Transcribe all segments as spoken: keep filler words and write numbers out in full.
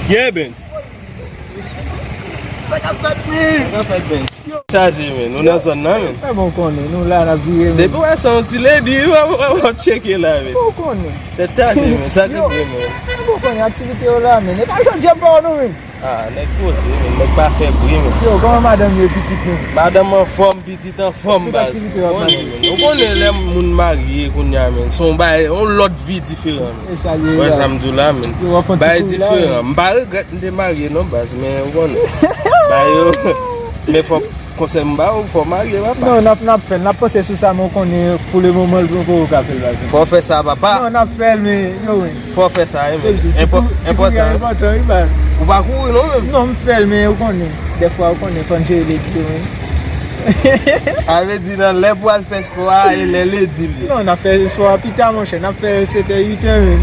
Yeah, Benz. Sa k ap fèt, men? Sa k ap fèt, Benz? Chaje, men. Nou nan zòn nan, men. Sa bon konnen, nou la, n ap vire, men. Depi w wè se yon ti lady, w ap, w ap, w ap tcheke la, men. Bon konnen. Tèt chaje, men. Sa k gen, men? Sa bon konnen, aktivite yo la, men. E pa jodi a m pa wè nou, men. Ah, nèg poze, men. Nèg pa fè bri, men. Yo, kòman madanm yo, pitit nou? Madanm anfòm, pitit anfòm, baz. Tout aktivite w ap mache. Ou konnen, men. Ou konnen lè moun marye, kounye a, men. Se yon bagay, yon lòt vi diferan, men. E sa l ye la. Wè sa m di w la, men. Yo, w ap fè yon ti kou la, men. Bagay diferan. M pa regrèt m te marye, non, baz, men ou konnen. Bagay yo, men fò konsèy m ba ou, fò w marye, papa. Non, n ap, n ap fè l, n ap panse sou sa, men ou konnen, pou le moman, l poko ka fè l, baz. Fò w fè sa, papa. Non, n ap fè l, men, yo, men. Fò w fè sa, wi, men. Enpò-, enpòtan. Enpòtan, wi, baz. Ou pa kouri, non, menm? Non, m fè l, men ou konnen. Dèfwa, ou konnen, fò n jere ledi yo, men. A vle di, nan lè pou al fè spò a, e lè ledi l ye. Non, n ap fè spò a pita, monchè. N ap fè sèt è, uit è, men.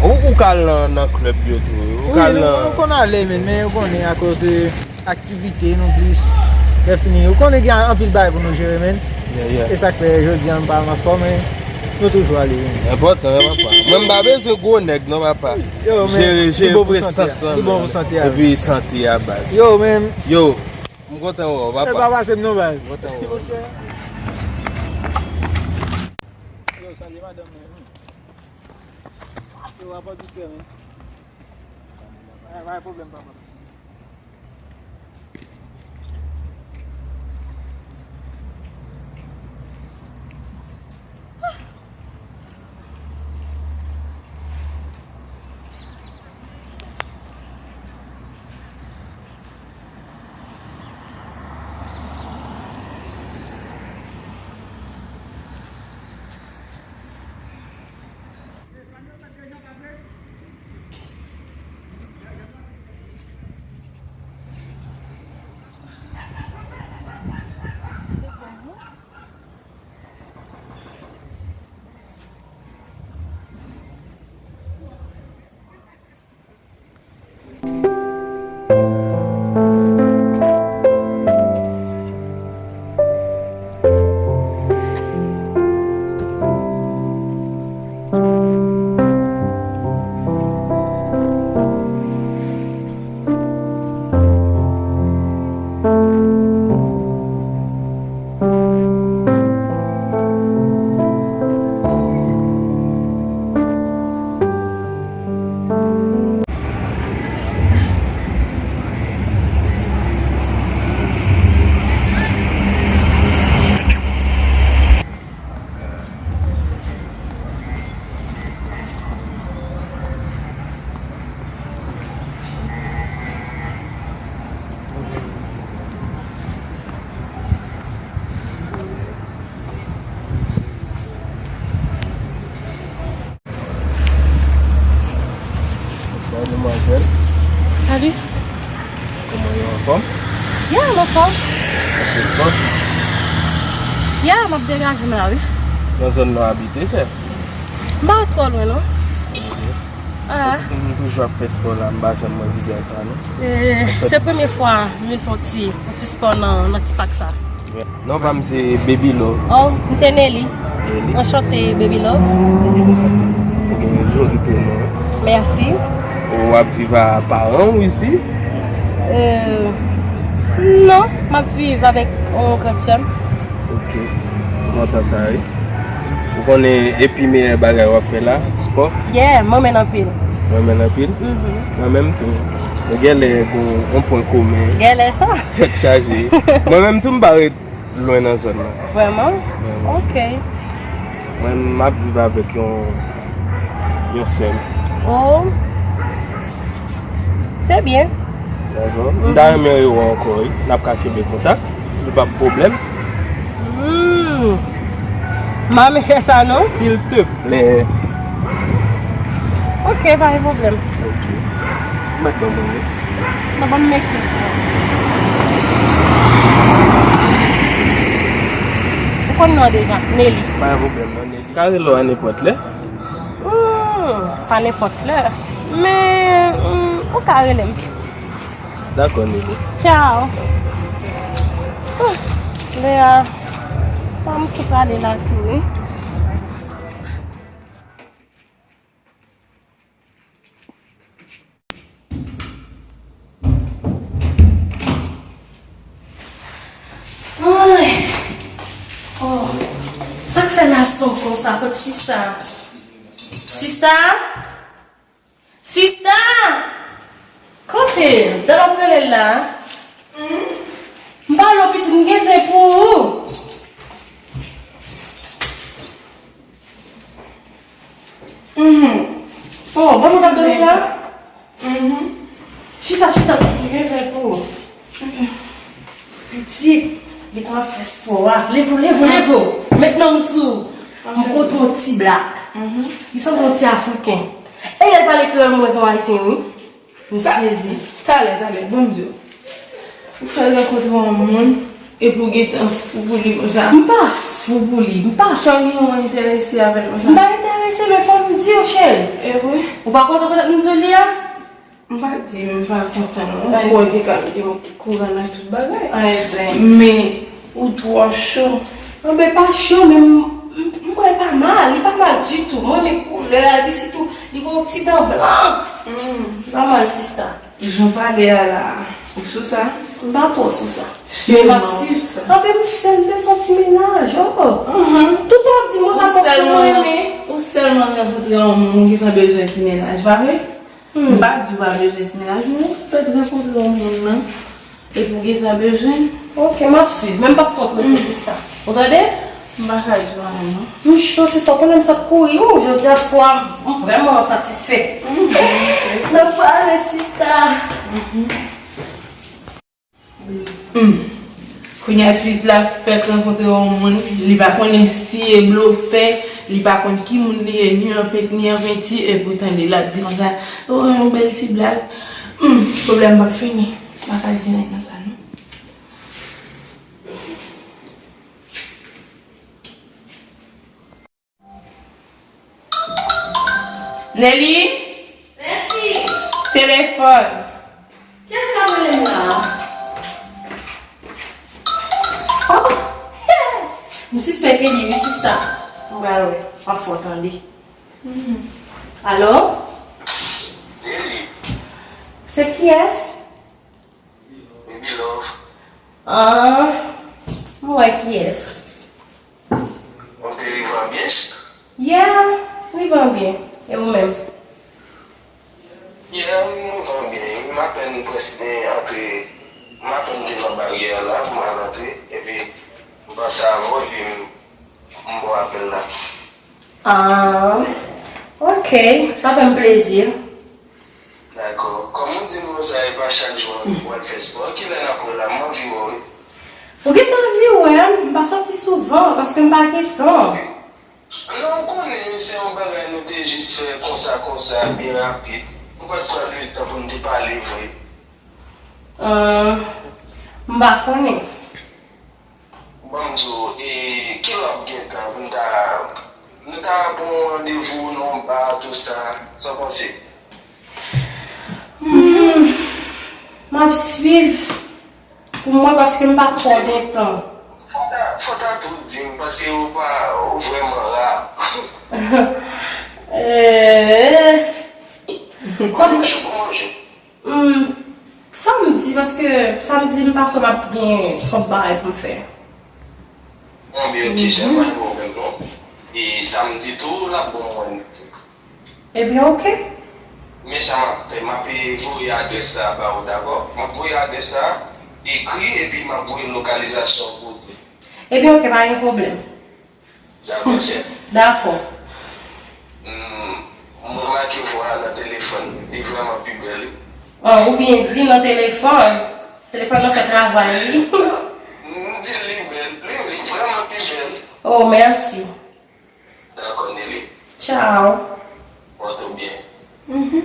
Ou, ou ka al nan, nan klèb yo tou, wi. Ou ka al nan. Wi, nou, nou konn ale, men, men ou konnen, akoz de aktivite nou plis. Lè fini, ou konnen gen anpil bagay pou nou jere, men. Yeah, yeah. E sa k fè jodi a m pa nan spò, men nou toujou ale, men. Enpòtan, wi, papa. Mwen, m pa bezwen gwo nèg, non, papa. Yo, men, jere, jere prestans lan, men. Li bon pou sante a, li bon pou sante a. Epi sante a, baz. Yo, men. Yo, m kontan wè w, papa. E pa pase m non, baz. M kontan wè w. Yo, salye madanm mwen, wi. Yo, apa di sè, men. Pa, pa gen pwoblèm, papa. Bonswa, demwazèl. Salut. Kòman yo, anfòm? Yeah, m anfòm. Ap fè spò? Yeah, m ap degaje m la, wi. Nan zòn nan w abite, chè? M pa twò lwen, non. Ah. M toujou ap fè spò la, m pa janm wè vizaj sa, non. Eh, se premye fwa m vin fè yon ti, yon ti spò nan, nan ti pak sa. Non, pa m se Baby Love. Oh, m se Nelly. Nelly. Anchante, Baby Love. Ou gen yon joli prenon, wi. Mèsi. Ou ap viv a paran w isi? Euh, non, m ap viv avèk yon grann sè m. Ok. M kontan sa, wi. Ou konnen epi meyè bagay w ap fè la, spò? Yeah, m renmen l anpil. Ou renmen l anpil? Mhm. Mwen menm tou. Nou genlè gon yon pwen komen. Genlè sa. Tèt chaje. Mwen menm tou m pa ret lwen nan zòn nan. Vrèman? Vrèman. Ok. Mwen m ap viv avèk yon, yon sè m. Oh. Se byen. Dakò. M ta renmen rewè w ankò, wi. N ap ka kenbe kontak, si l p ap pwoblèm. Hmm. M pa renmen fè sa, non. Silteplè. Ok, pa gen pwoblèm. Ok. Mèt ban mwen, wi. Nan ban m meke. Ou konn non deja, Nelly. Pa gen pwoblèm, non, Nelly. Ka rele w a nenpòt lè. Hmm, pa nenpòt lè. Men, hmm, ou ka rele m. Dakò, Nelly. Tchao. Ouh, Lea, fò m tou prale la tou, wi. Konsa, kot sista? Sista? Sista! Kote? Dan ap rele l la. M pale w pitit, m gen zen pou ou. Mhm. Oh, bon, nou t ap dòmi la? Mhm. Chita, chita, pitit, m gen zen pou ou. Pitit, li t ap fè spò a. Leve w, leve w, leve w. Met men w sou ou. M kontre yon ti blak. Mhm. Li sanble yon ti Afriken. E lè l pale kreyòl, m wè se yon Ayisyen, wi. M sezi. Talè, talè, bon, m di w. Ou fè l rankontre yon moun, epi w gentan fou pou li konsa. M pa fou pou li, m pa. Sa w gen yon enterese avè l konsa? M pa enterese, men fò m di w, cheri. E vre? Ou pa kontan kote m di w li a? M pa di m pa kontan, non. Ay. Ou kwè w te ka mete yon kouran nan tout bagay. Ay, ben. Men, ou twò cho. Anben, pa cho, men m, m, m wè l pa mal, li pa mal ditou. M renmen koulè a, epi sitou, li gen yon ti dan blan. Mm. Li pa mal, sista. Jan w pale a la, ou sou sa? M pa twò sou sa. Men m ap swiv. Anben, m sèl, m bezwen ti mennaj, oh. Mhm. Tout w ap di m konsa, fòk mwen renmen. Ou sèlman rankontre yon moun, ou gentan bezwen ti mennaj, pa vre? Hmm. M pa di w pa bezwen ti mennaj, men ou fèk rankontre yon moun nan, epi w gentan bezwen. Ok, m ap swiv, men m p ap twò prese, sista. Ou tande? M pa ka di w anyen, non. M cho, sista, w konnen m sot kouri, ou, jodi a swa, m vrèman satisfè. Mhm. N ap pale, sista. Mhm. Hmm. Kounye a, tipitit la fèk rankontre yon moun, li pa konnen si e blofè, li pa konn ki moun li ye, ni an pent, ni an penti, epoutan li, l ap di konsa, oh, yon bèl ti blag. Hmm, pwoblèm p ap fini. M pa ka di anyen nan sa, non. Nelly? Mèsi. Telefòn. Kiyès k ap rele m la? Oh! M sispèk e li, wi, sista. M pral wè. Pafwa w tande. Mhm. Alo? Nelly. Se kiyès? Baby love. Ah, m wè kiyès. Ou te rive an byen? Yeah, rive an byen. E ou menm? Yeah, m rive an byen. M apèn prèske antre, m apèn devan baryè a la, m al antre, epi m pase avè w, epi m, m ba w apèl la. Ah, ok, sa fè m plezi. Dakò. Kòm ou di m konsa, e pa chak jou w al fè spò. Kilè n ap wè la? M anvi wè w, wi. Ou gentan anvi wè m? M pa sòti souvan, paske m pa gen tan. Non, ou konnen, se yon bagay nou te jis fè konsa, konsa, byen rapid. Nou pa t pran le tan pou n te pale vre. Ahn, m pa konnen. Ban m di w, e, kilè w ap gen tan pou n ta, nou ta pran yon randevou nan yon ba, tou sa, sa w panse? Hmm, m ap swiv pou mwen paske m pa twò gen tan. Fò ta, fò ta tou di m, paske ou pa, ou vrèman ra. Eh. Bon, jou pou manje. Hmm, samdi, paske samdi m pa kwè m ap gen twòp bagay pou m fè. Bon, ben, ok, chè, pa gen pwoblèm, non. E samdi tou, l ap bon pou mwen tou. Ebyen, ok. Men sa m ap fè, m ap voye adrès la ba ou, dakò? M ap voye adrès la, ekri, epi m ap voye lokalizasyon pou ou tou. Ebyen, ok, pa gen pwoblèm. Dakò, chè. Dakò. Hmm, mwen remake vwa a nan telefòn. Li vrèman pi bèl, wi. Ah, ou byen di nan telefòn. Telefòn nan fè travay li. M di li bèl. Li, li vrèman pi bèl. Oh, mèsi. Dakò, Nelly. Tchao. Pòte w byen. Mhm.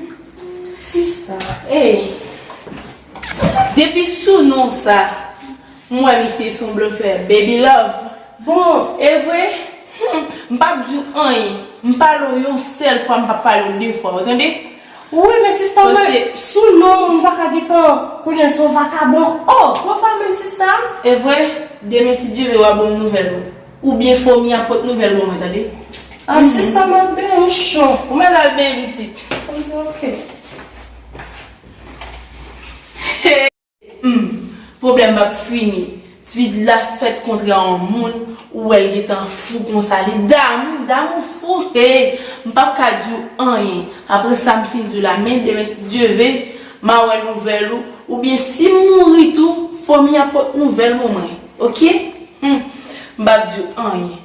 Sista. Ey. Depi sou non sa, m wè misye se yon blofè. Baby love. Bon. E vre? Hmm, m p ap di w anyen. M pale w yon sèl fwa, m p ap pale w de fwa. Ou tande? Wi, men sista, mwen, sou non, m pa ka gentan konnen l se yon vakabon. Oh, konsa menm, sista? E vre? Demen, si Dye vle, w a ban m nouvèl ou. Oubyen fomi ap pot nouvèl ban mwen, tande? Ah, sista, m ap benyen, m cho. Ou mèt al benyen, pitit. Ok. Hmm, pwoblèm p ap fini. Speed la fèt kontre a yon moun, ou wè l gentan fou konsa. Li damou, damou fou, hey! M p ap ka di w anyen. Apre sa m fin di w la, men demen si Dye ve, m a wè nouvèl ou, oubyen si m mouri tou, fanmi an pot nouvèl pou mwen, oke? Hmm, m p ap di w anyen.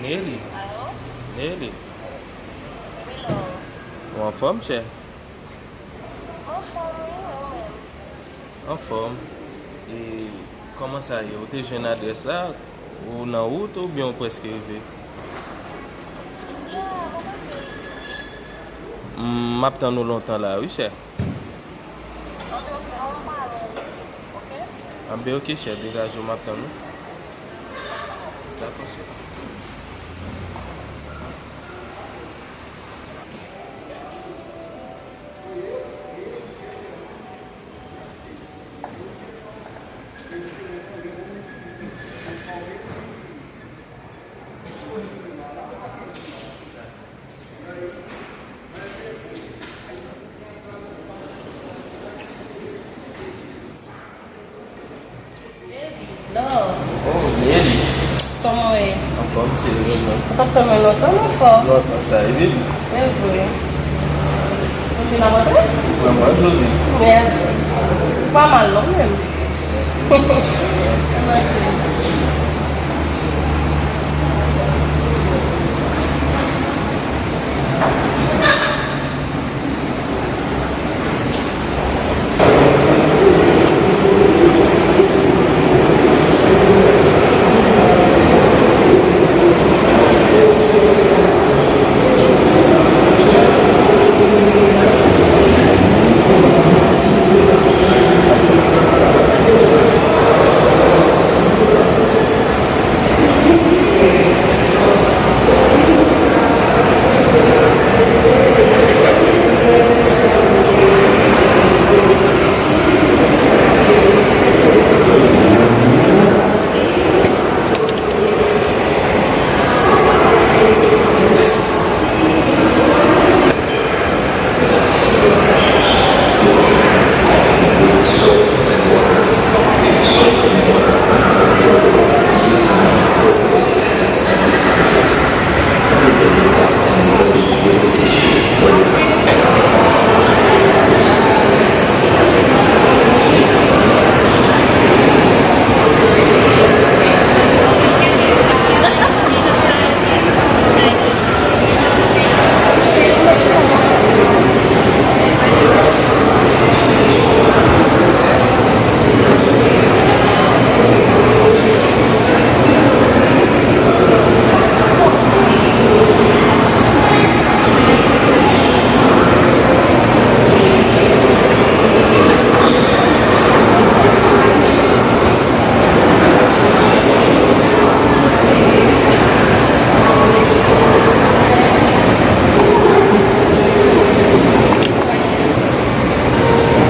Nelly. Alo? Nelly. Wi, love. Ou anfòm, chè? Anfòm, wi, ou menm? Anfòm. E kòman sa ye? Ou te jwenn adrès la? Ou nan wout oubyen ou prèske rive? Ya, mwen prèske rive, wi. M ap tann ou lontan la, wi, chè. Anben, oke, an pale, oke? Anben, oke, chè, degaje w, m ap tann ou. Dakò, chè. Baby, love. Oh, Nelly. Kòman w ye? Anfòm, cheri, kòman? Ou pa t tann mwen lontan, m anfòm. Lontan sa, wi, baby. E vre. Ou vin avè mwen? Vrèman joli. Mèsi. Ou pa mal non, menm. Mèsi.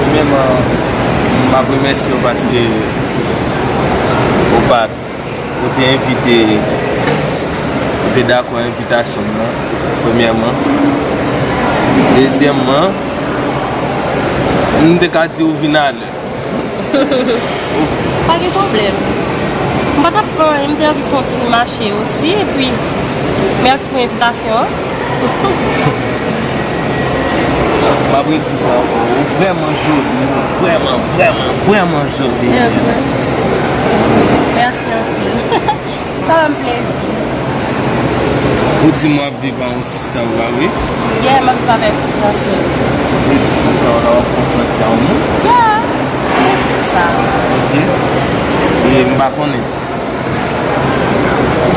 Premyèman, m ap remèsye w paske ou pa t, ou te envite, ou te dakò envitasyon m nan, premyèman. Dezyèmman, m te ka di w vin alè. Pa gen pwoblèm. M pa t ap fè anyen, m te anvi fè yon ti mache osi, epi mèsi pou envitasyon an. M ap redi sa ankò, ou vrèman joli, ou vrèman, vrèman, vrèman joli. Mèsi anpil. Sa fè m plezi. Ou di m w ap viv ak yon sista ou a, wi? Yeah, m ap viv avèk yon sè. Ou di sista ou la w ap fè yon sòti a yon moun? Yeah, m te di l sa. Ok. E m pa konnen.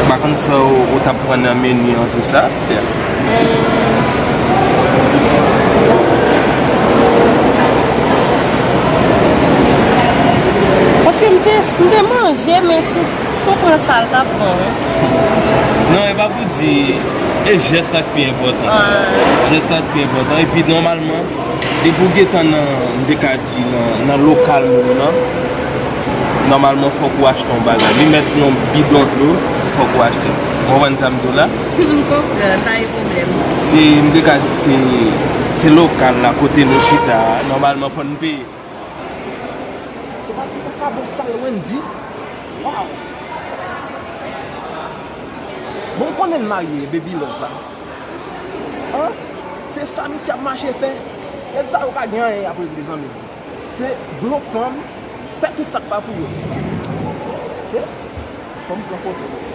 M pa konn sa ou, ou t ap pran nan meni an tou sa. Sè. Hmm. M te, m te manje, men si, si w pran sa, l t ap bon, wi. Non, e pa pou di, e jès la k pi enpòtan. Jès la k pi enpòtan. Epi nòmalman, depi w gentan nan, m te ka di, nan, nan lokal moun nan, nòmalman fòk ou achte yon bagay. Li mèt yon bidon dlo, fòk ou achte. Ou konprann sa m di w la? M konprann, pa gen pwoblèm. Se, m te ka di, se, se lokal la, kote nou chita a, nòmalman fò n peye. Se pa ti vakabon sal Wendy. Waw. Bon, m konnen l marye, Baby Love la. An? Se sa misye ap mache fè. Nèg sa yo pa gen anyen y ap regle, zanmi m. Se blo fanm, fè tout sa k pa pou yo. Se, fò m pran foto.